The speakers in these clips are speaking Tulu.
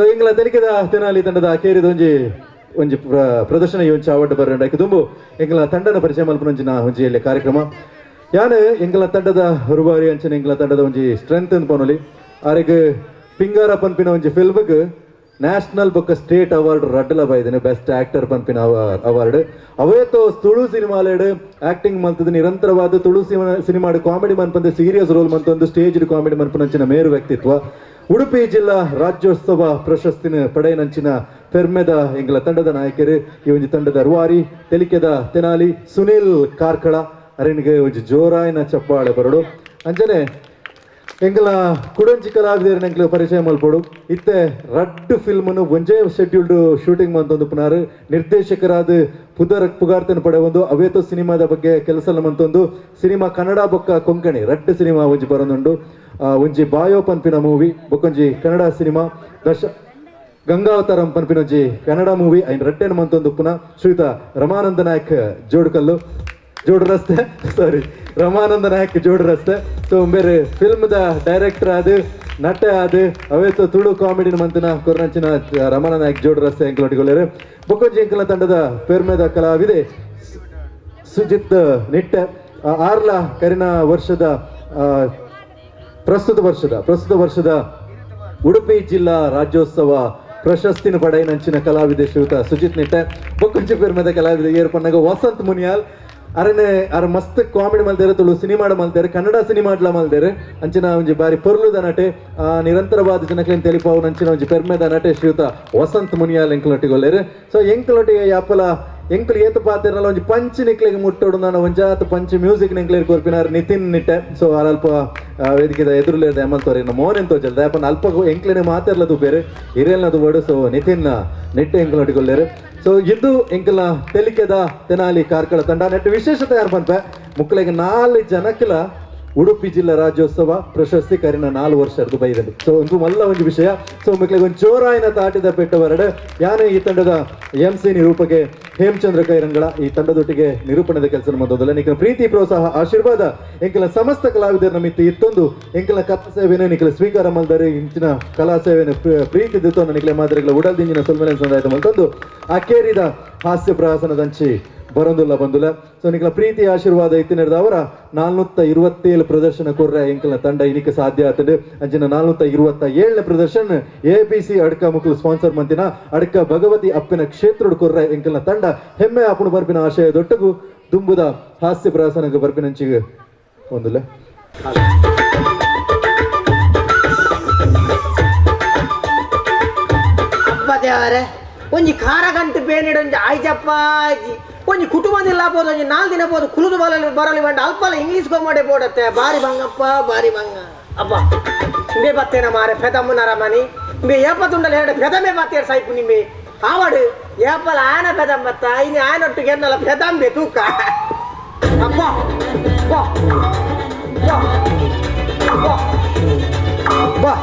ಸೊ ಎಂಗ್ಲ ತೆಲಿಕೆದ ತೆನಾಲಿ ತಂಡದ ಅಕೇರಿದ ಒಂಜಿ ಒಂಜಿ ಪ್ರದರ್ಶನ ಈ ಒಂಜಿ ಚಾವಡ್ಡು ಬರ್ರಂಡ ಐಕ್ ದುಂಬು ಎಂಗ್ಲ ತಂಡನ ಪರಿಚಯ ಮಲ್ಪುನಂಚಿನ ಒಂಜಿ ಎಲ್ಯ ಕಾರ್ಯಕ್ರಮ. ಯಾನ್ ಎಂಗ್ಲ ತಂಡದ ರೂವಾರಿ ಅಂಚನೆ ಎಂಗ್ಲ ತಂಡದ ಒಂಜಿ ಸ್ಟ್ರೆಂತ್ ಅಂದ್ ಪನೊಲಿ. ಆರೆಗ್ ಪಿಂಗಾರ ಪನ್ಪಿನ ಒಂಜಿ ಫಿಲ್ಮ್ಗ್ ನ್ಯಾಷನಲ್ ಬೊಕ್ಕ ಸ್ಟೇಟ್ ಅವಾರ್ಡ್ ರಡ್ಡಲ ಬೈದಿನ, ಬೆಸ್ಟ್ ಆಕ್ಟರ್ ಪನ್ಪಿನ ಅವಾರ್ಡ್. ಅವೇತೋ ತುಳು ಸಿನಿಮಾಲೆಡ್ ಆಕ್ಟಿಂಗ್ ಮಲ್ತದ ನಿರಂತರವಾದ ತುಳು ಸಿನಿಮಾಡ್ ಕಾಮಿಡಿ ಮನ್ಪಂದೆ ಸೀರಿಯಸ್ ರೋಲ್ ಮಂತೊಂದು ಸ್ಟೇಜ್ ಕಾಮಿಡಿ ಮನ್ಪುನಂಚಿನ ಮೇರು ವ್ಯಕ್ತಿತ್ವ. ಉಡುಪಿ ಜಿಲ್ಲಾ ರಾಜ್ಯೋತ್ಸವ ಪ್ರಶಸ್ತಿನ ಪಡೆಯನಂಚಿನ ಪೆರ್ಮೆದ ಎಂಗ್ಲ ತಂಡದ ನಾಯಕರು, ಈ ಒಂಜಿ ತಂಡದ ರೂವಾರಿ ತೆಲಿಕೆದ ತೆನಾಲಿ ಸುನಿಲ್ ಕಾರ್ಕಳ ಅರೆನಿಗೆ ಒಂಜಿ ಜೋರಾಯಿನ ಚಪ್ಪಾಳೆ ಬರಡು. ಅಂಚನೆ ಎಂಗ್ಲ ಕುಡಂಚಿ ಕಲಾವಿದರನ್ನ ಎಂಕ್ಲ ಪರಿಚಯ ಮಲ್ಪೊಡು. ಇತ್ತೆ ರಡ್ಡು ಫಿಲ್ಮ್ನು ಒಂಜೇ ಶೆಡ್ಯೂಲ್ಡ್ ಶೂಟಿಂಗ್ ಮಂತೊಂದು ಪುನಾರು ನಿರ್ದೇಶಕರಾದ ಪುದರ್ ಪುಗಾರ್ತನ ಪಡೆವೊಂದು ಅವೇತೋ ಸಿನಿಮಾದ ಬಗ್ಗೆ ಕೆಲಸ ಮಂತೊಂದು ಸಿನಿಮಾ ಕನ್ನಡ ಬೊಕ್ಕ ಕೊಂಕಣಿ ರಡ್ಡು ಸಿನಿಮಾ ಒಂಜಿ ಬರೊಂದುಂಡು. ಒಂಜಿ ಬಾಯೋ ಪನ್ಪಿನ ಮೂವಿ ಬೊಕ್ಕೊಂಜಿ ಕನ್ನಡ ಸಿನಿಮಾ ದಶ ಗಂಗಾವತಾರಂ ಪನ್ಪಿನ ಒಂಜಿ ಕನ್ನಡ ಮೂವಿ ಐನ್ ರಡ್ಡೆನ ಮಂತೊಂದು ಪುನಃ ಶ್ರೀಯುತ ರಮಾನಂದ ನಾಯಕ್ ಜೋಡುಕಲ್ಲು ಜೋಡು ರಸ್ತೆ, ಸಾರಿ, ರಮಾನಂದ ನಾಯಕ್ ಜೋಡು ರಸ್ತೆ. ಸೊ ಬೇರೆ ಫಿಲ್ಮ್ದ ಡೈರೆಕ್ಟರ್ ಆದ್ ನಟ ಆದ್ ಅವೇತ ತುಳು ಕಾಮಿಡಿನ ಮಂತಿನ ಕೊರ್ನಂಚಿನ ರಮಾನಂದ ನಾಯಕ್ ಜೋಡು ರಸ್ತೆ ಎಂಕಲೊಟ್ಟಿಗೊಲ್ಲೆರ್. ಬೊಕ್ಕೊಂಜಿ ಎಂಕಲ ತಂಡದ ಪೆರ್ಮೆದ ಕಲಾವಿದೆ ಸುಜಿತ್ ನಿಟ್ಟೆ. ಆರ್ಲ ಕರಿನ ವರ್ಷದ ಪ್ರಸ್ತುತ ವರ್ಷದ ಉಡುಪಿ ಜಿಲ್ಲಾ ರಾಜ್ಯೋತ್ಸವ ಪ್ರಶಸ್ತಿನ ಪಡೆಯನಂಚಿನ ಕಲಾವಿದೆ ಶ್ರೀಯುತ ಸುಜಿತ್ ನಿಟ್ಟೆ. ಬೊಕ್ಕೊಂಜಿ ಪೆರ್ಮೆದ ಕಲಾವಿದೆ ಏರ್ಪನ್ನಗ ವಸಂತ್ ಮುನಿಯಾಲ್. ಅರನೆ ಅರ ಮಸ್ತ್ ಕಾಮಿಡಿ ಮಲ್ದೇರು, ತುಳು ಸಿನಿಮಾಡ್ ಮಲ್ದೇರು, ಕನ್ನಡ ಸಿನಿಮಾಡ್ಲ ಮಲ್ದೇರು. ಅಂಚಿನ ಒಂಜಿ ಬಾರಿ ಪೊರ್ಲುದ ನಟೆ, ನಿರಂತರವಾದ ಜನಕ್ಲೆನ್ ತೆಲಿಪಾವು ಅಂಚಿನ ಒಂಜಿ ಪೆರ್ಮೆದ ನಟೆ ಶ್ರೀಯುತ ವಸಂತ್ ಮುನಿಯಾಲ್ ಎಂಕಲೊಟ್ಟಿಗೊಲ್ಲೆರ್. ಸೊ ಎಂಕಲೊಟ್ಟಿಗೆ ಯಾಪಲ ಎಂಕುಲು ಏತ ಪಾತೆರ್ನಲ ಒಂಜಿ ಪಂಚ್ ನಿಕ್ಲೆಗ್ ಮುಟ್ಟೋಡು ನಾನು ಒಂಜಾತ್ ಪಂಚ್ ಮ್ಯೂಸಿಕ್ ನಿಕ್ಲೆಗ್ ಕೊರ್ಪಿನಾರ್ ನಿತಿನ್ ನಿಟ್ಟೆ. ಸೊ ಅಲ್ಪ ವೇದಿಕೆದ ಎದುರುಲೇದ ಎಮ್ಮಲ್ ತೋರಿನ ಮೋನೆನ್ ತೋಜಲ್ ದಾಯಪನ ಅಲ್ಪ ಎಂಕ್ಲೆನೆ ಮಾತೆರ್ಲ ತೂಪೇರು ಹಿರಿಯಲ್ನ ತೂಬೋಡು. ಸೊ ನಿತಿನ್ ನಿಟ್ಟೆ ಎಂಕಲೊಟ್ಟಿಗೊಲ್ಲೆರ್. ಸೊ ಇದು ಎಂಕಲ ತೆಲಿಕೆದ ತೆನಾಲಿ ಕಾರ್ಕಳ ತಂಡ. ನೆಟ್ ವಿಶೇಷತೆ ಯಾರು ಪನ್ಪೆ ಮುಕ್ಕಳಿಗೆ 4 ಜನಕ್ಲ ಉಡುಪಿ ಜಿಲ್ಲಾ ರಾಜ್ಯೋತ್ಸವ ಪ್ರಶಸ್ತಿ ಕರಿನ 4 ವರ್ಷದ ಬೈದನು. ಸೊ ಒಂದು ಮಲ್ಲ ಒಂದು ವಿಷಯ. ಸೊ ಮಕ್ಕಳಿಗೆ ಒಂದು ಜೋರಾಯಿನ ತಾಟಿದ ಪೆಟ್ಟವರಡು. ಯಾನೇ ಈ ತಂಡದ ಎಂ ಸಿ ನಿರೂಪಕೆ ಹೇಮಚಂದ್ರ ಕೈರಂಗಳ ಈ ತಂಡದೊಟ್ಟಿಗೆ ನಿರೂಪಣೆದ ಕೆಲಸ ಮೊದಲ ನಿಖಲ ಪ್ರೀತಿ ಪ್ರೋತ್ಸಾಹ ಆಶೀರ್ವಾದ ಎಂಕಲ ಸಮಸ್ತ ಕಲಾವಿದರ ನಮಿತ್ತು ಇತ್ತೊಂದು ಎಂಕಲ ಕಲಾ ಸೇವೆನ ನಿಖಲ ಸ್ವೀಕಾರ ಮಲ್ದರೆ ಇಂಚಿನ ಕಲಾ ಸೇವೆನ ಪ್ರೀತಿ ದಿತ್ತೊಂದು ನಿಖಲ ಮಾದರಿಗಳ ಉಡಲ್ ದಿಂಜಿನ ಸೊಲ್ಮೆಲೆ ಸಂದಾಯತ ಮಲ್ತೊಂದು ಅಕೇರಿದ ಹಾಸ್ಯ ಪ್ರಹಸನದಂಚಿ ಬರೊಂದುಲ್ಲ ಬಂದುಲ್ಲ. ಸೊ ನಿಖಲ ಪ್ರೀತಿ ಆಶೀರ್ವಾದ ಇತ್ತಿನವರ 427 ಪ್ರದರ್ಶನ ಕೊರ್ರೆ ಎಂಕಲ್ನ ತಂಡ ಇನಿಕ ಸಾಧ್ಯ ಆತಂಡು. ಅಂಚಿನ 427ನೇ ಪ್ರದರ್ಶನ ಎ ಬಿ ಸಿ ಅಡ್ಕ ಮುಕ್ಲು ಸ್ಪಾನ್ಸರ್ ಮಂತಿನ ಅಡ್ಕ ಭಗವತಿ ಅಪ್ಪಿನ ಕ್ಷೇತ್ರಡ್ ಕೊರ್ರೆ ಎಂಕಲ್ನ ತಂಡ ಹೆಮ್ಮೆ ಆಪುಣು ಬರ್ಪಿನ ಆಶಯ ದೊಟ್ಟಗು ದುಂಬುದ ಹಾಸ್ಯ ಪ್ರಹಸನಕ್ಕೆ ಬರ್ಪಿನಂಚಿಗೆ ಒಂದುಲ್ಲ. ಅಪ್ಪ ದೇವರೇ, ಒಂಜಿ ಖಾರ ಗಂಟು ಬೇನಿಡ ಒಂಜಿ ಆಯ್ಜಪ್ಪ ಆಯ್ಜಿ ಒಂಜಿ ಕುಟುಂಬದಿಲ್ಲ ಬೋದು ಒಂಜಿ 4 ದಿನ ಬೋದು ಕುಲುದು ಬರಲಿ ಬರಲಿ ಬಂಡ ಅಲ್ಪಲ್ಲ ಇಂಗ್ಲೀಷ್ ಕೋಮಡೆ ಬೋಡತ್ತೆ ಬಾರಿ ಬಂಗಪ್ಪ ಬಾರಿ ಬಂಗ ಅಬ್ಬ ಇಂಬೆ ಬತ್ತೇನ ಮಾರೆ ಪೆದಮ್ಮನರ ಮನಿ ಇಂಬೆ ಏಪತುಂಡಲ ಹೇಳ ಪೆದಮೆ ಬತ್ತೇರ್ ಸಾಯ್ಪು ನಿಂಬೆ ಆವಡು ಏಪಲ ಆನ ಪೆದಂ ಬತ್ತ ಇನಿ ಆನೊಟ್ಟಿಗೆ ಎನ್ನಲ ಪೆದಂಬೆ ತೂಕ ಅಬ್ಬ ಬಾ ಬಾ ಬಾ ಬಾ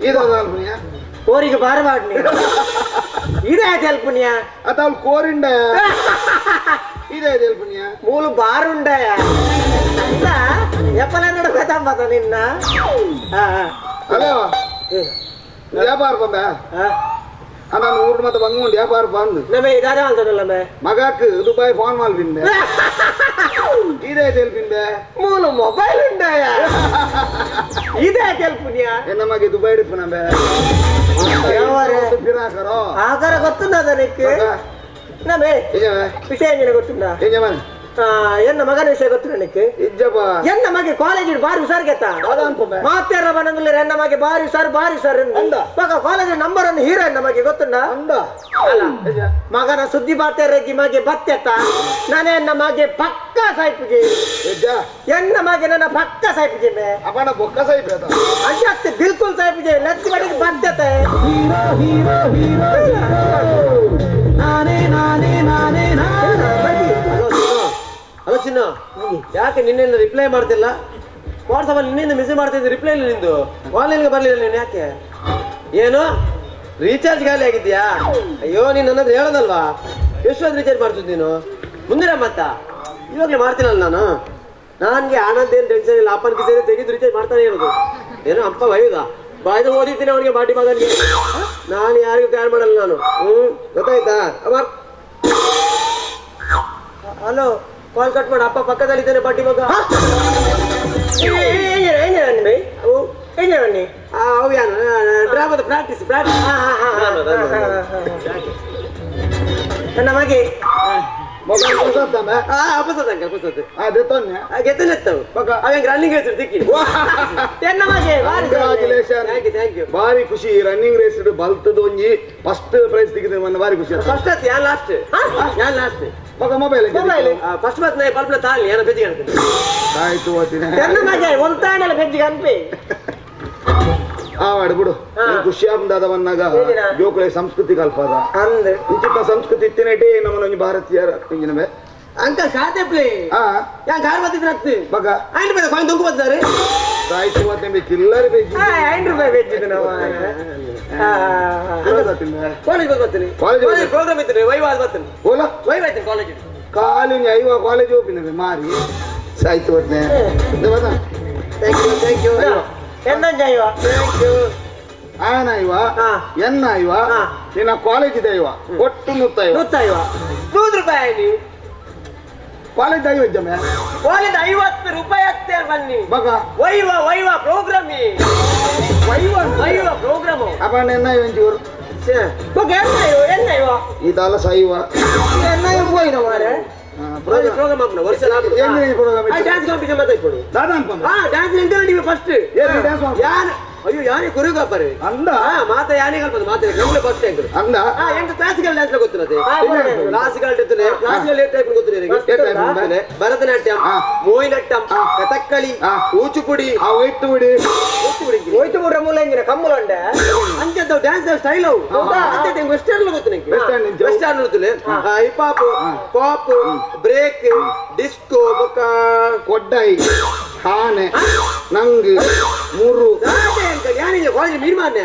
ಇದು ಓರಿಗೆ ಬಾರಬಾಡ್ನಿ ಇದೇ ತೆಲ್ಪುನಿಯ ಅತ ಅವ್ಳು ಕೋರಿಂಡ ಇದೇ ತೆಲ್ಪುನಿಯ ಮೂಲು ಬಾರುಂಡಯ ಅಂತ ಎಪ್ಪಲ ನಡಬೇಕಂಬತ ನಿನ್ನ. ಹಲೋ ವ್ಯಾಪಾರ ಬಂದ ನಾನು ಊರು ಮತ್ತೆ ಬಂಗುಂಡು ವ್ಯಾಪಾರ ಬಂದು ನಮೆ ಇದಾರೆ ಅಂತದಲ್ಲ ಮಗಕ್ಕೆ ದುಬಾಯ್ ಫೋನ್ ಮಾಡ್ಬಿಂದೆ ಇದೇ ತೆಲ್ಪಿಂದೆ ಮೂಲು ಮೊಬೈಲ್ ಉಂಡಯ ಇದೇ ತೆಲ್ಪುನಿಯ ನಮಗೆ ದುಬೈ ಹಿಡಿಪು ನಮ್ಮೆ ಆಕಾರ ಗೊತ್ತುಂಡ ಅದಕ್ಕೆ ನಮೆ ವಿಷಯ ಏನೇನು ಗೊತ್ತುಂಡ ಎನ್ನ ಮಗನ ವಿಷಯ ಗೊತ್ತುಂಡ ನಿಕ್ಕೆ ಎನ್ನ ಮಗೆ ಕಾಲೇಜ್ ಬಾರಿ ಹುಷಾರ್ ಗೆತ್ತ ಮಾತೇರ ಬನಂದುಲ್ಲ ಎನ್ನ ಮಗೆ ಬಾರಿ ಹುಷಾರ್ ಬಾರಿ ಹುಷಾರ್ ಮಗ ಕಾಲೇಜ್ ನಂಬರ್ ಅನ್ನು ಹೀರೋ ಎನ್ನ ಮಗೆ ಗೊತ್ತುಂಡ ಅಲ್ಲ ಮಗನ ಸುದ್ದಿ ಬಾತೇರಜ್ಜಿ ಮಗೆ ಬತ್ತೆತ್ತ ನಾನೇ ಎನ್ನ ಮಗೆ ಪಕ್ಕ ಸಾಯ್ಪುಜಿ ಎನ್ನ ಮಗೆ ನನ್ನ ಪಕ್ಕ ಸಾಯ್ಪುಜಿ ಮೇ ಬೊಕ್ಕ ಸಾಯ್ಪು ಅಂಜಾಗ್ತೆ ಬಿಲ್ಕುಲ್ ಸಾಯ್ಪುಜಿ ಲತ್ತಿ ಮಡಿಗೆ ಬತ್ತೆತ್ತ ಹೀರೋ ಹೀರೋ ನಾನೇ ನಾನೇ ನಾನೇ ನಾನೇ. ಹಲೋ ಚಿನ್ನು, ಯಾಕೆ ನಿನ್ನಿಂದ ರಿಪ್ಲೈ ಮಾಡ್ತಿಲ್ಲ? ವಾಟ್ಸಪ್ಪಲ್ಲಿ ನಿನ್ನಿಂದ ಮೆಸೇಜ್ ಮಾಡ್ತಿದ್ದೆ, ರಿಪ್ಲೈ ಇಲ್ಲ ನಿಂದು, ಆನ್ಲೈನ್ಗೆ ಬರಲಿಲ್ಲ ನೀನು ಯಾಕೆ? ಏನು ರೀಚಾರ್ಜ್ ಖಾಲಿ ಆಗಿದ್ಯಾ? ಅಯ್ಯೋ ನೀನು ನನ್ನ ಹತ್ರ ಹೇಳೋದಲ್ವಾ, ಎಷ್ಟೊಂದು ರೀಚಾರ್ಜ್ ಮಾಡ್ತಿದ್ದು ನೀನು? ಮುಂದಿನ ಮತ್ತ ಇವಾಗಲೇ ಮಾಡ್ತೀನಲ್ಲ ನಾನು. ನನಗೆ ಆನಂದ ಏನು ಟೆನ್ಷನ್ ಇಲ್ಲ, ಅಪ್ಪನ ಕಿಸೇನೆ ತೆಗೆದು ರೀಚಾರ್ಜ್ ಮಾಡ್ತಾನೆ ಇರೋದು. ಏನೋ ಅಪ್ಪ ಬೈಯುದಾ? ಬಾಯ್ದು ಓದಿದ್ದೀನಿ ಅವನಿಗೆ ಬಾಟಿ ಮಗನಿಗೆ. ನಾನು ಯಾರಿಗೂ ಕೇರ್ ಮಾಡಲ್ಲ ನಾನು. ಗೊತ್ತಾಯ್ತಾ? Hello, call cut ಮಾಡು. ಅಪ್ಪ ಪಕ್ಕದಲ್ಲಿದ್ದಾನೆ ಬಾಟಿ ಮಗ. ಡ್ರಾಮದ ಪ್ರಾಕ್ಟೀಸ್ ಪ್ರಾಕ್ಟೀಸ್. ನಮಗೆ ಮೊಬೈಲ್ ಹೊಸತ್ತಂಬೆ? ಅಪಸತ್ ಅಂಕಲ್, ಅಪಸತ್. ಅದೇ ತೊನ್ನೆ ಗೆದ್ದನೆತ್ತವು ಅವಂಗೆ ರನ್ನಿಂಗ್ ರೇಸ್ ತಿಕ್ಕಿ. Congratulation. Thank you, thank you. ಬಾರಿ ಖುಷಿ. ರನ್ನಿಂಗ್ ರೇಸ್ ಬಲ್ತದ ಒಂಜಿ ಫಸ್ಟ್ ಪ್ರೈಸ್ ತಿಕ್ಕಿದೆ ಮೊನ್ನೆ, ಬಾರಿ ಖುಷಿ. ಫಸ್ಟ್ ಆಯ್ತು, ಯಾನ್ ಲಾಸ್ಟ್, ಯಾನ್ ಲಾಸ್ಟ್. ಮಗ mobile mobile. First ಮತ್ತೆ ನಾ ಪಲ್ಪಲ ತಾಳಿ ಏನೋ ಬೆಜ್ಜಿಗೆ ಹೇಳ್ತೀನಿ. ಆಯ್ತು ಓದ್ತೀನಿ. ಎನ್ನ ಮಗ ಒಂತಾಣೆಲ್ಲ ಬೆಜ್ಜಿಗೆ ಅನ್ಪಿ. ಆ ಮಾಡು ಬಿಡು. ಖುಷಿ ಆಪುಂಡಾದ ಬಂದಾಗ ಜೋಕುಳೆ ಸಂಸ್ಕೃತಿ ಕಲ್ಪದ ಅಂದ್ ಇಂಚಿಪ್ಪ ಸಂಸ್ಕೃತಿ ಇತ್ತಿನಟೇ ನಮ್ಮ ಒಂಜಿ ಭಾರತೀಯರ ಇಂಜಿನವೇ. ಅಂಕಲ್ ಸಾತೆ ಪ್ಲೇ. ಯಾನ್ ಕಾರ್ ಬತ್ತಿದ್ರೆ ಹತ್ತು ಮಗ ಐದು ರೂಪಾಯಿ ಕಾಯಿನ್ ದೊಂಕು ಬರ್ತಾರೆ. ಆಯ್ತು ಮತ್ತೆ ಚಿಲ್ಲರೆ ಬೆಜ್ಜಿ. 5 ರೂಪಾಯಿ ಬೆಜ್ಜಿದ್ದು ನಾವು. ಕಾಲೇಜ್ ಬರ್ತೀನಿ, ಕಾಲೇಜ್ ಪ್ರೋಗ್ರಾಮ್ ಇತ್ತು, ವೈವಾ ಬರ್ತೀನಿ. ಓಲಾ ವೈವಾ ಆಯ್ತು ಕಾಲೇಜ್. ಕಾಲೇಜ್ ಐವಾ ಕಾಲೇಜ್ ಹೋಗಿನ ಮಾರಿ ಆಯ್ತು ಬರ್ತೇನೆ. Thank you, thank you. ಎನ್ನ ಜೈವ thank you. ಆಯನ ಇವ ಎನ್ನ ಇವ ನಿನ್ನ ಕಾಲೇಜ್ ಇದೆ ಇವ ಒಟ್ಟು 150. 150 100 ರೂಪಾಯಿ ನೀವು ಕಾಲೇಜ್ 50 ಜಮೆ. ಕಾಲೇಜ್ 50 ರೂಪಾಯಿ ಆಗ್ತೇವೆ ಬನ್ನಿ. ಮಗ viva viva program viva viva program. ಅಪ್ಪ ಎನ್ನ ಇವಂಚೂರು ಮಗ ಎನ್ನ ಇವ ಎನ್ನ ಇವ ಈ ತಾಲ ಸೈವ ಎನ್ನ ಇವ ಹೋಯ್ನ ಮಾರೆ. ಪ್ರೋಗ್ರಾಮ್ ಹಾಕೋಣ ವರ್ಷ ಡ್ಯಾನ್ಸ್ ಕಾಂಪಿಟೇಷನ್ ಮಾತಾಡ್ಕೊಡು. ದಾದಾ ಅನ್ಕೊಂಡ ಡ್ಯಾನ್ಸ್ ಇಂಟರ್ವ್ಯೂ first. Dance ಯಾನ್ ಅಯ್ಯೋ ಯಾನೇ ಕೊರಿಯೋಗ್ರಾಫರ್ ಅಂದ ಮಾತ ಯಾನೇ ಕಲ್ಪದ ಮಾತ ನಮ್ಗೆ ಫಸ್ಟ್ ಹೆಂಗ್ ಅಂದ ಹೆಂಗ್ ಕ್ಲಾಸಿಕಲ್ ಡ್ಯಾನ್ಸ್ ಗೊತ್ತಿರತ್ತೆ. ಕ್ಲಾಸಿಕಲ್ ಕ್ಲಾಸಿಕಲ್ ಏಟ್ ಟೈಪ್ ಗೊತ್ತಿರ? ಭರತನಾಟ್ಯಂ, ಮೋಹಿನಟ್ಟಂ, ಕಥಕ್ಕಳಿ, ಕೂಚುಪುಡಿ. ಒಯ್ತು ಬಿಡಿ ಒಯ್ತು ಬಿಡ್ರ ಮೂಲ ಎಂಜಿನ ಕಮ್ಮಲ ಉಂಡೆ ಅಂಚೆಂತ ಡ್ಯಾನ್ಸ್ ಸ್ಟೈಲ್ ಅವು ವೆಸ್ಟರ್ನ್ ಗೊತ್ತು ನಿಂಗೆ? ವೆಸ್ಟರ್ನ್ ಗೊತ್ತಿಲ್ಲ. Hip hop, pop, break, disco, ಬೊಕ್ಕ ಕೊಡ್ಡೈ, ಆನೆ, ನಂಗ್, ಮೂರು ಕಾಲೇಜ್ ಮೀನ್ ಮಾರ್ನೆ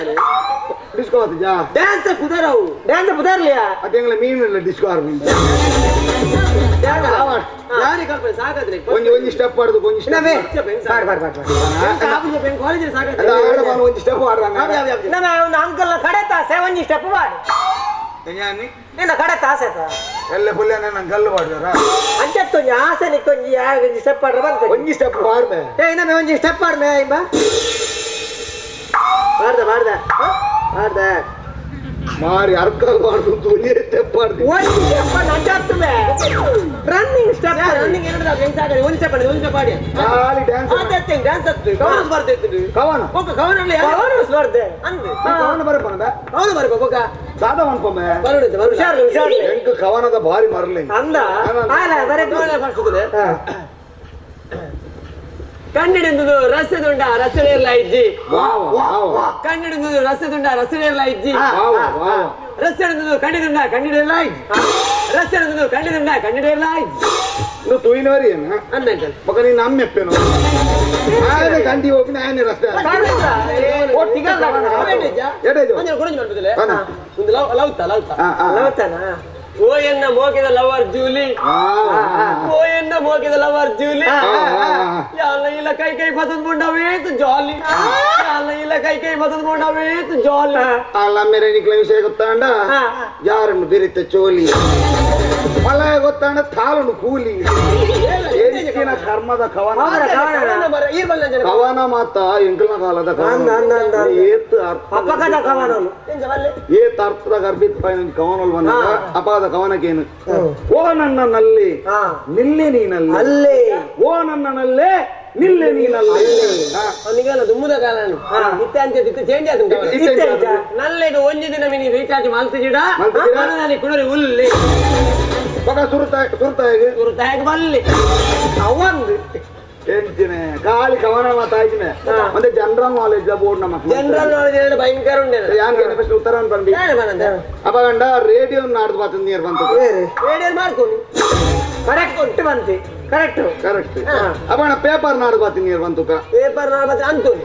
ಡಿಸ್ಕೋ ಆತಿಜಾ ಡ್ಯಾನ್ಸ್ ಕುದರವು ಡ್ಯಾನ್ಸ್ ಪುದರ್ಲಿಯಾ ಅದೇಂಗ್ಲ ಮೀನು ಇಲ್ಲ ಡಿಸ್ಕೋ ಆರ್ಮಿ ಯಾರಿಗೆ ಕಲ್ಪನೆ ಸಾಕಾದ್ರೆ ಒಂಜಿ ಒಂಜಿ ಸ್ಟೆಪ್ ಆಡುದು ಒಂಜಿ ಸ್ಟೆಪ್ ಬಾಡ್ ಬಾಡ್ ಬಾಡ್ ಕಾಲೇಜ್ ಸಾಕಾದ್ರೆ ಒಂಜಿ ಸ್ಟೆಪ್ ಆಡ್ರಂಗ ನಮ್ಮ ಒಂದು ಅಂಕಲ್ ಕಡೆ ತಾಸೆ ಒಂಜಿ ಸ್ಟೆಪ್ ಬಾಡು ನಿನ್ನ ಕಡೆ ತಾಸೆ ಎಲ್ಲ ಪುಲ್ಲೆ ನಂಗೆ ಗಲ್ಲು ಬಾಡ್ದಾರ ಅಂಚತ್ತೊಂಜಿ ಆಸೆ ನಿಕ್ಕೊಂಜಿ ಒಂಜಿ ಸ್ಟೆಪ್ ಆಡ್ರ ಬಂತ ಒಂಜಿ ಸ್ಟೆಪ್ ಆಡ್ಮೆ. ಏ ನಮ್ಮ ಒಂಜಿ ಸ್ಟೆಪ್ ಆಡ್ಮೆ ಇಂಬ ಮಾಡ್ದ ಮಾಡ್ದ ಮಾಡ್ದ ಮಾರಿ ಅರ್ಕಲ್ ಬಾರ್ದು ಒಂಜಿ ಸ್ಟೆಪ್ ಆಡ್ದು ಒಂಜಿ ಸ್ಟೆಪ್ ಅಂಚತ್ತುಮೆ running step running ಎರಡು ಹೆಂಗ್ ಸಾಕಾದ್ರೆ ಒಂದು ಸ್ಟೆಪ್ ಆಡಿ ಒಂದು ಸ್ಟೆಪ್ ಆಡಿ ಖಾಲಿ ಡ್ಯಾನ್ಸ್ ಆತ ಡ್ಯಾನ್ಸ್ ಹತ್ತು ಕವನ ಸ್ಪರ್ಧೆ ಇತ್ತು. ಕವನ ಒಕ್ಕ ಕವನ ಕವನ ಸ್ಪರ್ಧೆ ಅಂದೆ ಕವನ ಬರಪನದ ಕವನ ಬರಪ ಒಕ್ಕ ದಾದಾ ಅನ್ಪೊಮ್ಮೆ ಬರುಡುತ್ತೆ ಬರು ಹುಷಾರ್ಲಿ ಹುಷಾರ್ಲಿ ಎಂಕ್ ಕವನದ ಭಾರಿ ಮರಲಿ ಅಂದ ಆಲ ಬರೇ ಕವನ ಕನ್ನಡದ ರಸದುಂಡ ರಸನೇರ್ಲ ಇಜ್ಜಿ. ಕನ್ನಡದ ರಸದುಂಡ ರಸನೇರ್ಲ ಇಜ್ಜಿ. ರಸನದು ಕಣ್ಣಿದುಂಡ ಕಣ್ಣಿಡೆಲ್ಲ ಇಜ್ಜಿ. ರಸನದು ಕಣ್ಣಿದುಂಡ ಕಣ್ಣಿಡೆಲ್ಲ ಇಜ್ಜಿ. నువ్వు తూయినవారి అన్నంకల్ ఒక నేను నమ్మెప్పాను ఆయన కంటి ఓపిన ఆయన రస్తా ಓ ಎನ್ನ ಮೋಕಿದ ಲವರ್ ಜೂಲಿ, ಓ ಎನ್ನ ಮೋಕಿದ ಲವರ್ ಜೂಲಿ, ಯಾಲ ಇಲ್ಲ ಕೈ ಕೈ ಬದದ್ಕೊಂಡವೇತು ಜಾಲಿ, ಯಾಲ ಇಲ್ಲ ಕೈ ಕೈ ಬದದ್ಕೊಂಡವೇತು ಜಾಲಿ. ಅಲ್ಲ ಮೇರೆ ನಿಕ್ಲ ವಿಷಯ ಗೊತ್ತಾಂಡ ಯಾರನ್ನು ಬೆರಿತ ಚೋಲಿ ಮಲ ಗೊತ್ತಾಂಡ ತಾಳನು ಕೂಲಿ ಎತ್ತಿನ ಕರ್ಮದ ಕವನ ಕವನ ಮಾತ ಎಂಕಲ್ನ ಕಾಲದ ಕವನ ಏತ್ ಅರ್ಥ ಏತ್ ಅರ್ಥದ ಗರ್ಭಿತ ಕವನಲ್ ಬಂದ ಅಪದ ಕವನಕ್ಕೇನು ಓ ನನ್ನಲ್ಲಿ ನಿಲ್ಲೆ ನೀನಲ್ಲಿ ಅಲ್ಲೇ ಓ ನನ್ನಲ್ಲೇ ನಿಲ್ಲೆ ನೀನಲ್ಲಿ ಅವನಿಗೆಲ್ಲ ದುಮ್ಮುದ ಕಾಲ ಇತ್ತೆ ಅಂಚೆ ಇತ್ತು ಚೇಂಜ್ ಆಯ್ತು. ನಲ್ಲೆಗ ಒಂಜಿ ದಿನ ಮಿನಿ ರೀಚಾರ್ಜ್ ಮಲ್ತಿಜಿಡ ಮನದಲ್ಲಿ ಕುಡರಿ ಉಲ್ಲಿ ಮಗ ಸುರುತಾಯ ಸುರುತಾಯಿಗೆ ಸುರುತಾಯಿಗೆ ಬಲ್ಲಿ ಅವೊಂದು ಎಂಚಿನೆ ಖಾಲಿ ಕವನ ಮಾತಾಯ್ತಿನೆ ಮತ್ತೆ general knowledge board ನಮ್ಮ ಜನರಲ್ ನಾಲೆಜ್ ಎರಡು ಭಯಂಕರ ಉಂಡೆ ಯಾನ್ ಫಸ್ಟ್ ಉತ್ತರ ಅನ್ಪಂಡಿ ಅಪ್ಪ ಗಂಡ ರೇಡಿಯೋ ನಾಡ್ದು ಬಾತ ನೀರು ಬಂತು ರೇಡಿಯೋ ಮಾಡ್ಕೊಂಡು ಕರೆಕ್ಟ್ ಉಂಟು ಬಂತಿ ಕರೆಕ್ಟ್ ಕರೆಕ್ಟ್ ಅಪ್ಪ ಅಣ್ಣ ಪೇಪರ್ ನಾಡು ಬಾತಿ ನೀರು ಬಂತು ಪೇಪರ್ ನಾಡು ಬಾತಿ ಅಂತೋನಿ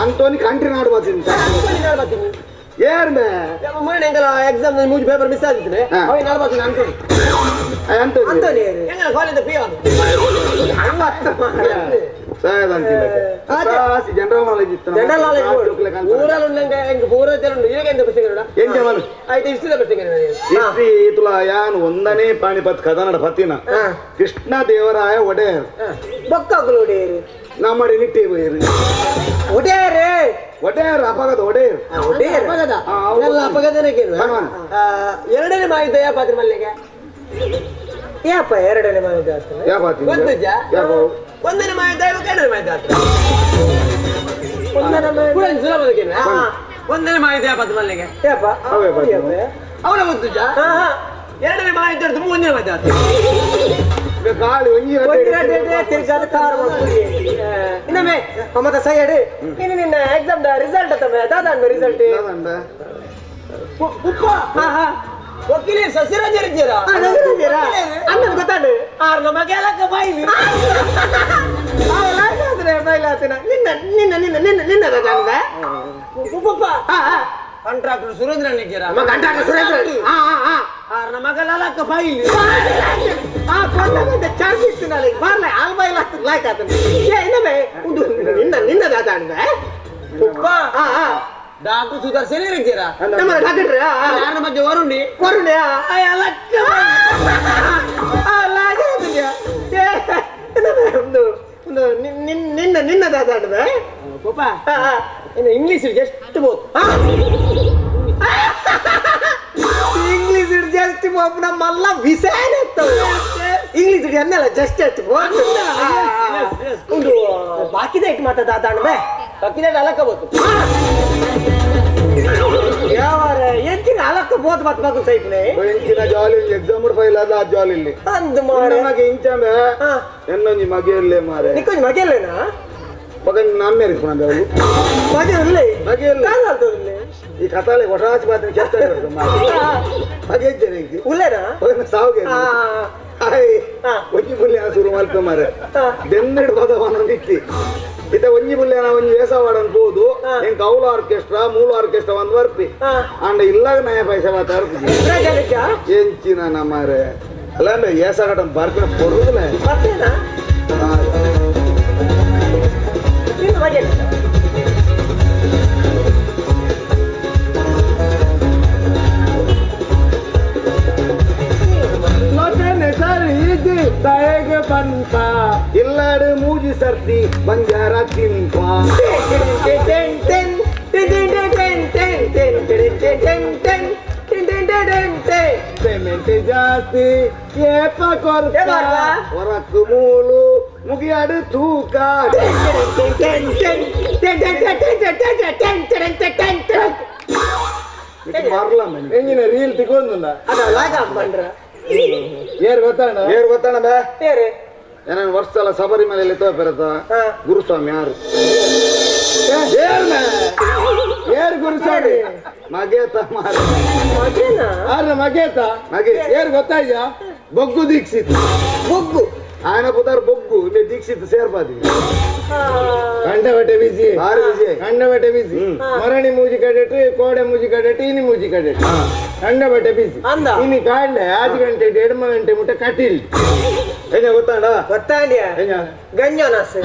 ಅಂತೋನಿ ಕಂಟ್ರಿ ನಾಡು ಬಾತೀನಿ ಅಂತೋನಿ ನಾಡು ಬಾತೀನಿ ಏರ್ ಮೇ ಮೊನ್ನೆ ಎಂಗಲ ಎಕ್ಸಾಮ್ ಮೂಜಿ ಪೇಪರ್ ಮಿಸ್ ಆಗಿದ್ರೆ ಅವ ನಾಡು ಬಾತೀನಿ ಅಂತೋನಿ ಅಂತೋನಿ ಅಂತೋನಿ ಎಂಗಲ college P General knowledge general knowledge ಊರಲ್ಲಿ ಉಂಡಂಗೆ ಎಂಕ್ ಪೂರ ತೆರುಂಡು ಈಗ ಎಂತ ಪ್ರಶ್ನೆ ಕೇಳೋಣ ಎಂಚ ಮಲ್ಲು ಆಯ್ತು ಇಷ್ಟಿದ ಪ್ರಶ್ನೆ ಕೇಳೋಣ ಹಿಸ್ಟ್ರಿ ತುಲ ಯಾನ್ ಒಂದನೇ ಪಾಣಿಪತ್ ಕದನಡ ಪತ್ತಿನ ಕೃಷ್ಣ ದೇವರಾಯ ಒಡೆಯರ್ ಬೊಕ್ಕಗುಲು ಒಡೆಯರು ನಮ್ಮಡಿ ನಿಟ್ಟೆ ಹೋಯರು ಒಡೆಯರೇ ಒಡೆಯರ್ ಅಪಗದ ಒಡೆಯರ್ ಒಡೆಯರ್ ಅಪಗದ ಎಲ್ಲ ಅಪಗದನೇ ಕೇಳುವ ಎರಡನೇ ಮಾಹಿತಿ ಯಾವ ಪಾತ್ರೆ ಮಲ್ಲಿಗೆ ಯಾಪ ಎರಡನೇ ಮಾಹಿತಿ ಯಾವ ಪಾತ್ರೆ ಗೊತ್ತುಜಾ ಒಂದನೇ ಮಾಹಿತಿ ಎರಡನೇ ಮಾಹಿತಿ ಸುಲಭದ ಕೇಳುವ ಒಂದನೇ ಮಾಹಿತಿ ಯಾವ ಪಾತ್ರೆ ಮಲ್ಲಿಗೆ ಯಾಪ ಅವನ ಗೊತ್ತುಜಾ ಎರಡನೇ ಮಾಹಿತಿ எடுத்து ಮೂರನೇ ಮಾಹಿತಿ ಆಯ್ತು ಖಾಲಿ ಒಂಜಿ ತಿರ್ಗಾದ ಕಾರ್ ಇನ್ನೊಮ್ಮೆ ಮತ್ತೆ ಸೈಯಡ್ ಇನ್ನು ನಿನ್ನ ಎಕ್ಸಾಮ್ ರಿಸಲ್ಟ್ ತಮ್ಮ ದಾದಾಂಡ ರಿಸಲ್ಟ್ ಉಪ್ಪ ವಕೀಲ ಸಸಿರಾಜ್ ಇರ್ತೀರಾ ಅಣ್ಣನ ಗೊತ್ತಾಂಡು ಆರ್ ನಮಗೆ ಲಕ್ಕ ಬೈಲಿ ಬೈಲಾತಿನ ನಿನ್ನ ನಿನ್ನ ನಿನ್ನ ನಿನ್ನ ನಿನ್ನ ದಾದಾಂಡ ಉಪ್ಪಪ್ಪ ಕಾಂಟ್ರಾಕ್ಟರ್ ಸುರೇಂದ್ರ ನಿಜ್ಜರ ಕಾಂಟ್ರಾಕ್ಟರ್ ಸುರೇಂದ್ರ ಆರ್ ನಮಗ ಲಕ್ಕ ಬೈಲಿ ಆ ಕೊಂಡ ಚಾರ್ಜ್ ಇತ್ತು ನಾಳೆ ಬರ್ಲ ಆಲ್ ಬೈಲ್ ಆಗ್ತದೆ ಲಾಯ್ಕ್ ಆತನ ಏ ಇನ್ನೊಮ್ಮೆ ಒಂದು ನಿನ್ನ ನಿನ್ನ ದಾದಾಂಡ ಉಪ್ಪ ಡಾಕ್ಟರ್ ಸುದರ್ಶನ್ ಇರ್ತೀರಾ ನಮ್ಮ ಡಾಕ್ಟರ್ ಯಾರ ಬಗ್ಗೆ ವರುಣಿ ವರುಣಿ ಒಂದು ಒಂದು ನಿನ್ನ ನಿನ್ನ ದಾದಾಂಡ ಪಾಪ ಇನ್ನು ಇಂಗ್ಲೀಷ್ ಎಷ್ಟು ಬೋದು ಇಂಗ್ಲೀಷ್ ಜಸ್ಟ್ ಪೋಪುನ ಮಲ್ಲ ವಿಷಯನೇ ಇಂಗ್ಲೀಷ್ ಅನ್ನಲ್ಲ ಜಸ್ಟ್ ಅಷ್ಟು ಒಂದು ಬಾಕಿದ ಇಟ್ಟು ಮಾತಾಡ ಬೇ ಬಾಕಿದ ಅಲಕ್ಕ ಬೋದು ಯಾವಾರ ಎಂಚಿನ ಅಲಕ್ಕ ಬೋದು ಮತ್ ಮಗು ಸೈಪ್ನೆ ಎಂಚಿನ ಜಾಲಿ ಎಕ್ಸಾಮ್ ಫೈಲ್ ಆದ ಆ ಜಾಲಿ ಇಲ್ಲಿ ಅಂದ್ ಮಾರೆ ನಮಗೆ ಇಂಚಂಬೆ ಎನ್ನೊಂಜಿ ಮಗೆಯಲ್ಲೇ ಮಾರೆ ನಿಕ್ಕೊಂಜಿ ಮಗೆಯಲ್ಲೇನಾ ಮಗನ್ ನಮ್ಮೇರಿ ಪುನಃ ಅವಳು ಮಗೆ ಉಲ್ಲೆ ಮಗೆಯಲ್ಲ ಕಾಲಾಲ್ತದೆ ಈ ಕಥಾಲೆ ಒಟಾಚಿ ಮಾತ್ರ ಕೆತ್ತ ಮಗೆ ಇದ್ದೇನೆ ಉಲ್ಲೇನಾ ಸಾವಿಗೆ ಹಾಯ್ ಒಂಜಿ ಪುಲ್ಯನ ಶುರು ಮಲ್ಪ ಮಾರೆ ಬೆನ್ನೆಡು ಪದವನ ನಿತ್ತಿ ಇತ ಒಂಜಿ ಪುಲ್ಯನ ಒಂಜಿ ವೇಸವಾಡನ್ ಪೋದು ಎಂಕ್ ಕೌಲ ಆರ್ಕೆಸ್ಟ್ರಾ ಮೂಲ ಆರ್ಕೆಸ್ಟ್ರಾ ಒಂದು ಬರ್ಪಿ ಅಂಡ ಇಲ್ಲಾಗ ನಯ ಪೈಸೆ ಮಾತಾಡ್ತಿ ಎಂಚಿನ ನಮಾರೆ ಅಲ್ಲ ಏಸಾಗಟ ಬರ್ಪಿನ ಪೊರುದಿಲ್ಲ ಮತ್ತೇನಾ ನಿನ್ನ ಮಗೆ ಇಲ್ಲಾಡು ಮೂಜಿ ಸರ್ತಿ ಬಂಜಾರ ತಿಂಪ ಪೇಮೆಂಟ್ ಜಾಸ್ತಿ ಏಪ ಕೊರ್ಪ ಹೊರಕು ಮೂಲು ಮುಗಿಯಾಡು ತೂಕ ಬರ್ಲ ಎಂಜಿನ ರೀಲ್ ತಿಕ್ಕೊಂದುಲ್ಲ ಬಂದ್ರ ಏರ್ ಗೊತ್ತಾಣ ಏರ್ ಗೊತ್ತಾಣ ಬೇ ಏರು ಏನೇನು ವರ್ಷ ಅಲ್ಲ ಶಬರಿಮಲೆಯಲ್ಲಿ ತೋಪೆರತ ಗುರುಸ್ವಾಮಿ ಯಾರು ಏರ್ ಗುರುಸ್ವಾಮಿ ಮಗೇತ ಮಾರ ಆರ ಮಗೇತ ಮಗೆ ಏರ್ ಗೊತ್ತಾಯ್ಯಾ ಬೊಗ್ಗು ದೀಕ್ಷಿತ್ ಬೊಗ್ಗು ఆయన ಪುತಾರ್ ಬೊಗ್ಗು ಇಲ್ಲಿ ದೀಕ್ಷಿತ್ ಸೇರ್ಪಾದಿ ಕಂಡಬಟ್ಟೆ ಬಿಸಿ ಭಾರಿ ಬಿಸಿ ಕಂಡಬಟ್ಟೆ ಬಿಸಿ ಮರಣಿ ಮೂಜಿ ಕಡೆಟ್ ಕೋಡೆ ಮೂಜಿ ಕಡೆಟ್ ಇನಿ ಮೂಜಿ ಕಡೆಟ್ ಕಂಡಬಟ್ಟೆ ಬಿಸಿ ಇನಿ ಕಾಂಡೆ 5 ಗಂಟೆ 1.5 ಗಂಟೆ ಮುಟ್ಟ ಕಟೀಲ್ ಏನ ಗೊತ್ತಾಂಡ ಗೊತ್ತಾಂಡ್ಯ ಗಂಜೋನಸ್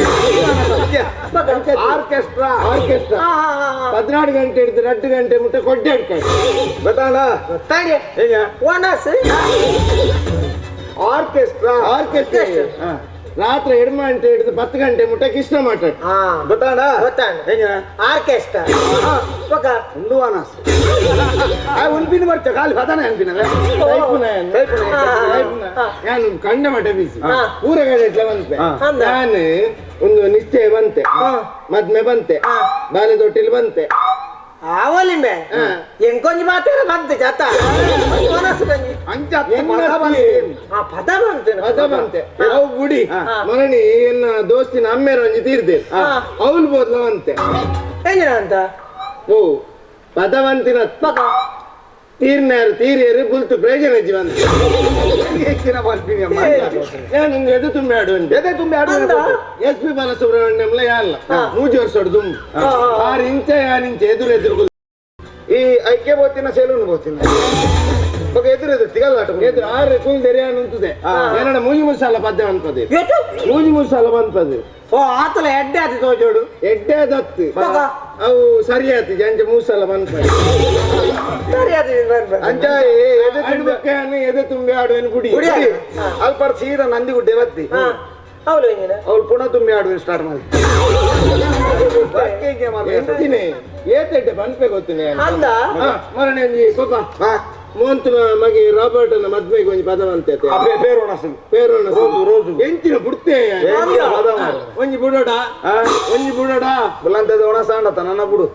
ಆರ್ಕೆಸ್ಟ್ರಾ ಆರ್ಕೆಸ್ಟ್ರಾ 14 ಗಂಟೆ ಹಿಡಿದು 2 ಗಂಟೆ ಮುಟ್ಟ ಕೊಡ್ಡೆ ಹಿಡ್ಕೊಂಡು ಗೊತ್ತಾಂಡ ಗೊತ್ತಾಂಡ್ಯ ಏನ ಓನಸ್ ಆರ್ಕೆಸ್ಟ್ರಾ ಆರ್ಕೆಸ್ಟ್ರಾ ರಾತ್ರಿ 2 ಗಂಟೆ ಹಿಡಿದು 10 ಗಂಟೆ ಮುಟ್ಟ ಕೃಷ್ಣ ಮಾತಾಡ ಗೊತ್ತಾಂಡ ಗೊತ್ತಾಂಡ ಆರ್ಕೆಸ್ಟ್ರಾ ಉಂಡು ಅನಸ್ ಉನ್ಪಿನ ಬರ್ತ ಖಾಲಿ ಪದನ ಅನ್ಪಿನ ನಾನು ಕಂಡ ಮಠ ಬೀಸಿ ಊರಗಡೆ ಎಟ್ಲ ಬಂತೆ ನಾನು ಒಂದು ನಿಶ್ಚಯ ಬಂತೆ ಮದ್ಮೆ ಬಂತೆ ಬಾಲೆ ತೊಟ್ಟಿಲ್ ಬಂತೆ ಆವಲಿಂಬೆ ಎಂಕೊಂಜಿ ಮಾತಾಡ ಬಂತೆ ಜಾತ ಪದ ಬಂತೆ ಪದ ಬಂತೆ ಅವು ಗುಡಿ ಮರಣಿ ಎನ್ನ ದೋಸ್ತಿನ ಅಮ್ಮೇರ ಒಂಜಿ ತೀರ್ದೆ ಅವಳು ಬೋದ್ಲ ಬಂತೆ ಎಂಜಿನ ಅಂತ ಓ ಪದವಂತಿನ ತೀರ್ನಾರು ತೀರಿಯರು ಬುಲ್ತು ಪ್ರಯೋಜನ ಜೀವನ ನಾನು ಎದೆ ತುಂಬಿ ಆಡು ಎದೆ ತುಂಬಿ ಆಡು ಎಸ್ ಪಿ ಬಾಲಸುಬ್ರಹ್ಮಣ್ಯಂಲ ಯಾಲ್ಲ ಮೂಜಿ ವರ್ಷ ದುಂಬು 6 ಇಂಚ 6 ಇಂಚ ಎದುರು ಎದುರು ಈ ಐಕ್ಯ ಬೋತಿನ ಸೆಲೂನ್ ಬೋತಿನ ಎದುರು ಎದುರು ತಿಗಲ್ಲ ಎದುರು ಆರು ಕೂಲ್ ದೆರಿಯಾನ ಉಂಟುದೆ ಏನಡ ಮೂಜಿ ಮುಸಾಲ ಪದ್ಯ ಅನ್ಪದೆ ಮೂಜಿ ಮುಸಾಲ ಬಂದ್ಪದೆ ಓ ಆತಲ ಎಡ್ಡೆ ಆತಿ ತೋಜೋಡು ಎಡ್ಡೆ ದತ್ತು ಅವು ಸರಿ ಆತಿ ಜಂಜ ಮೂಸಲ ಮನ್ಪ ಸರಿ ಆತಿ ಅಂಚ ಎದೆ ತುಂಬೆ ಎದೆ ತುಂಬಿ ಆಡುವೆನು ಗುಡಿ ಅಲ್ಪ ಸೀದಾ ನಂದಿ ಗುಡ್ಡೆ ಬತ್ತಿ ಅವಳು ಹಿಂಗಿನ ಅವಳು ಪುನಃ ತುಂಬಿ ಆಡುವೆ ಸ್ಟಾರ್ಟ್ ಮಾಡಿ ಎಂತಿನೇ ಏತೆಡ್ಡೆ ಪನ್ಪೆ ಗೊತ್ತಿನಿ ಅಂದ ಮರಣೆ ಪಾಪ ಮೋಂತನ ಮಗೆ ರಾಬರ್ಟ್ ಅನ್ನ ಮದ್ವೆಗೆ ಒಂಜಿ ಪದವಂತೆ ಪೇರೋಣ ರೋಜು ರೋಜು ಎಂಚಿನ ಬುಡ್ತೆ ಒಂಜಿ ಬುಡೋಡ ಒಂಜಿ ಬುಡೋಡ ಬುಲಂತದ ಒಣ ಸಾಂಡತ ನನ್ನ ಬುಡು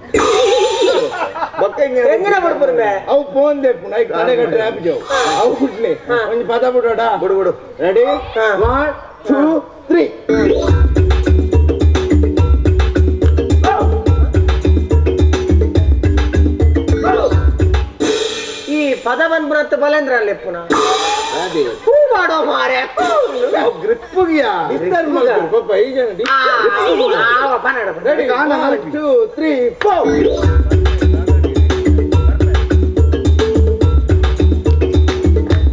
ಎಂಗಿನ ಬುಡ್ಪುರ್ಮೆ ಅವು ಫೋನ್ ದೆಪ್ಪು ಐಕ್ ತಡೆಗಟ್ಟೆ ಆಪ್ ಜೋ ಅವು ಗುಡ್ಲೆ ಒಂಜಿ ಪದ ಬುಡೋಡ ಬುಡು ಬುಡು ರೆಡಿ 1 2 3 ಈ ಪದ ಬಂದ್ಬಿಡತ್ತ ಬಲೇಂದ್ರ ಲೆಪ್ಪುನ ಹೂ ಮಾಡೋ ಮಾರೆ ಗ್ರಿಪ್ಪುಗಿಯಾ ಪಾಪ ಈ ಜನ ರೆಡಿ 1 2 3 4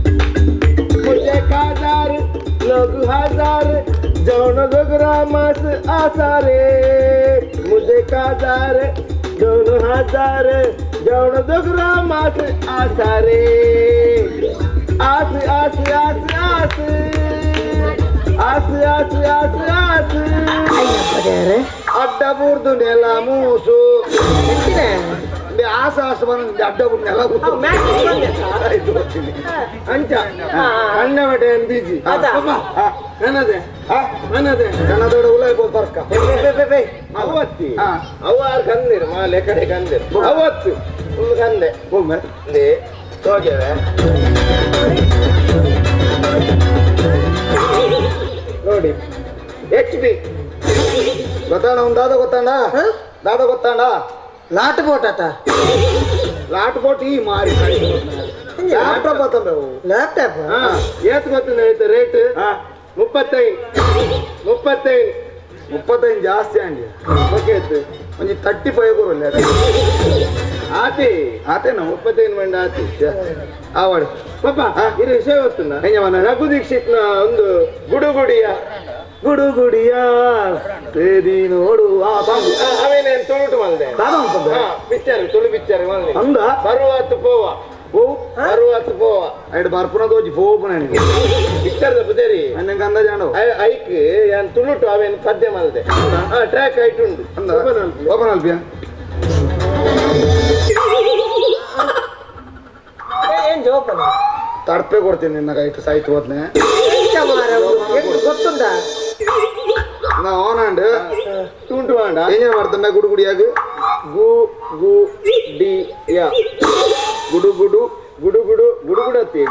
मुझे काजार लोग हजार जौन जोगरा मास आसारे मुझे काजार जौन हजार जौन जोगरा मास आसारे आस आस आस आस आस आस आस आस ಅಡ್ಡ ಬೂರ್ದು ನೆಲ ಮೂಸು ಆಸ ಆಸ ಬಂದ ಅಡ್ಡ ಬೂರ್ದು ನೆಲ ಕೂತು ಅಂಚ ಕಣ್ಣವಟೆ ಬಿಜಿ ನನ್ನದೇ ನನ್ನದೇ ಕನ್ನದೋಡ ಉಲ್ಲ ಇರ್ಬೋದು ಪರ್ಕ ಅವತ್ತಿ ಅವಾರು ಕಂದಿರು ಮಾಲೆ ಕಡೆ ಕಂದಿರು ಅವತ್ತು ಒಂದು ಕಂದೆ ಒಮ್ಮೆ ಹೋಗ್ಯವೆ ನೋಡಿ ಎಚ್ ಬಿ ಗೊತ್ತಾಣ ಒಂದು ದಾದ ಗೊತ್ತಾಣ ದಾದ ಗೊತ್ತಾಣ ಲಾಟ್ ಬೋಟ್ ಆತ ಲಾಟ್ ಬೋಟ್ ಈ ಮಾರಿ ಲ್ಯಾಪ್ಟಾಪ್ ಆತಂಬೆ ಲ್ಯಾಪ್ಟಾಪ್ ಏತ್ ಗೊತ್ತಂದ ಹೇಳ್ತೆ ರೇಟ್ 35 35 35 ಜಾಸ್ತಿ ಅಂಡಿ ಓಕೆ ಆಯ್ತು ಒಂಜಿ 35 ಕೊರಲ್ಲ ಆತಿ ಆತೇನ 35 ಮಂಡ ಆತಿ ಆವಾಡಿ ಪಾಪ ಇದು ವಿಷಯ ಗೊತ್ತುಂಡ ರಘು ದೀಕ್ಷಿತ್ನ ಒಂದು ಗುಡುಗುಡಿಯ ಗುಡುಗುಡಿಯ ಸೇದಿ ನೋಡು ಆ ಸಾಂಗ್ ಅವೇನೇನು ತುಳುಟು ಮಲ್ದೆ ಪಿಕ್ಚರ್ ತುಳು ಪಿಕ್ಚರ್ ಮಲ್ದೆ ಅಂದ ಬರುವಾತು ಪೋವ ಓ ಬರುವಾತು ಪೋವ ಐಡ್ ಬರ್ಪುನ ತೋಜಿ ಪೋಪುನ ಪಿಕ್ಚರ್ ಬುದೇರಿ ಅನ್ನಂಗೆ ಅಂದಾಜಾಂಡು ಐಕ್ ಯಾನ್ ತುಳುಟು ಅವೇನು ಪದ್ಯ ಮಲ್ದೆ ಟ್ರ್ಯಾಕ್ ಐಟ್ ಉಂಡು ಅಂದ ಓಪನ್ ಅಲ್ಪಿಯ ಏನ್ ಜೋಪನ ತಡ್ಪೆ ಕೊಡ್ತೀನಿ ನಿನ್ನ ಕೈಟ್ ಸಾಯ್ತು ಹೋದ್ನೆ ಗೊತ್ತುಂಡ ನಾ ಆನ್ ತುಂಟು ಮಾಡ ಏನ್ ಮಾಡ್ತಾನೆ ಗುಡು ಗುಡಿಯಾಗ ಗು ಗು ಡಿ ಯ ಗುಡು ಗುಡು ಗುಡು ಗುಡು ಗುಡು ಗುಡತ್ತಿ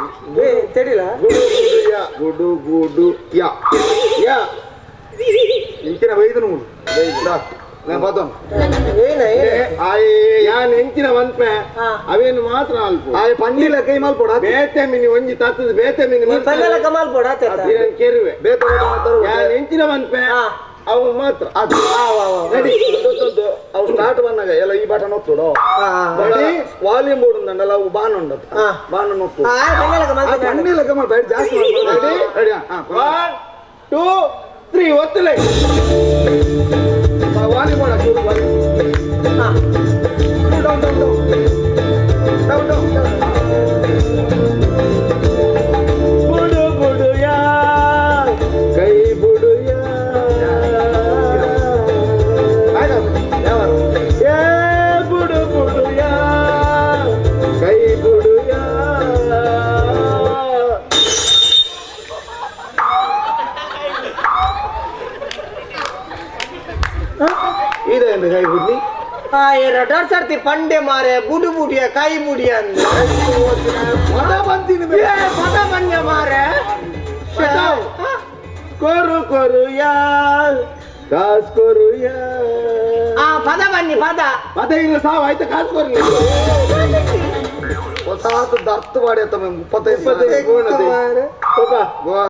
ತಿಳಿಲ್ಲ ಗುಡು ಗುಡು ಯ ಗುಡು ಗುಡು ಯ ಯ ಇಂಚಿನ ಬೈದು ನೋಡು ನಾನು ಬಾತೋನ್ ಯಾನ್ ಎಂಚಿನ ಮನ್ಪೆ ಅವೇನು ಮಾತ್ರ ಅಲ್ಪ ಆಯ್ ಪಂಡಿಲ ಕೈ ಮಲ್ಪೊಡ ಬೇತೆ ಮಿನಿ ಒಂಜಿ ತತ್ತದ ಬೇತೆ ಮಿನಿ ಪಂಡಿಲ ಕಮಾಲ್ ಪೊಡ ಕೇರುವೆ ಬೇತೆ ಯಾನ್ ಎಂಚಿನ ಮನ್ಪೆ ಅವು ಮಾತ್ರ ರೆಡಿ ಅವು ಸ್ಟಾರ್ಟ್ ಬಂದಾಗ ಎಲ್ಲ ಈ ಬಟನ್ ಒತ್ತುಡು ವಾಲ್ಯೂಮ್ ಬೋರ್ಡ್ ಉಂಡಲ್ಲ ಅವು ಬಾನ್ ಉಂಡದು ಬಾನ್ ಒತ್ತು ಪಂಡಿಲ ಕಮಾಲ್ ಬೈಟ್ ಜಾಸ್ತಿ ರೆಡಿ 1 2 3 ಒತ್ತಲೆ ವಾಲಿ ಮಾಡ ಚೂರು ವಾಲಿ down down down down down ಬುಡು ಬುಡು ಯಾ ಕೈ ಬುಡು ಯಾ ಏ ಬುಡು ಬುಡು ಯಾ ಕೈ ಬುಡು ಯಾ ಇದೆ ಕೈ ಬುಡ್ಲಿ ಎರಡರ್ ಸರ್ತಿ ಪಂಡೆ ಮಾರೆ ಬುಡು ಬುಡಿಯ ಕೈ ಬುಡಿಯ ಪದ ಬಂತೀನಿ ಪದ ಬಂದೆ ಮಾರೆ ಕೊರು ಕೊರು ಯಾ ಕಾಸ್ ಕೊರು ಯಾ ಆ ಪದ ಬನ್ನಿ ಪದ ಪದ ಇಲ್ಲ ಸಾವು ಆಯ್ತು ಕಾಸು ಕೊರ್ಲಿ ಹೊಸಾತು ದರ್ತು ಮಾಡಿ 35 ಪಾಪ.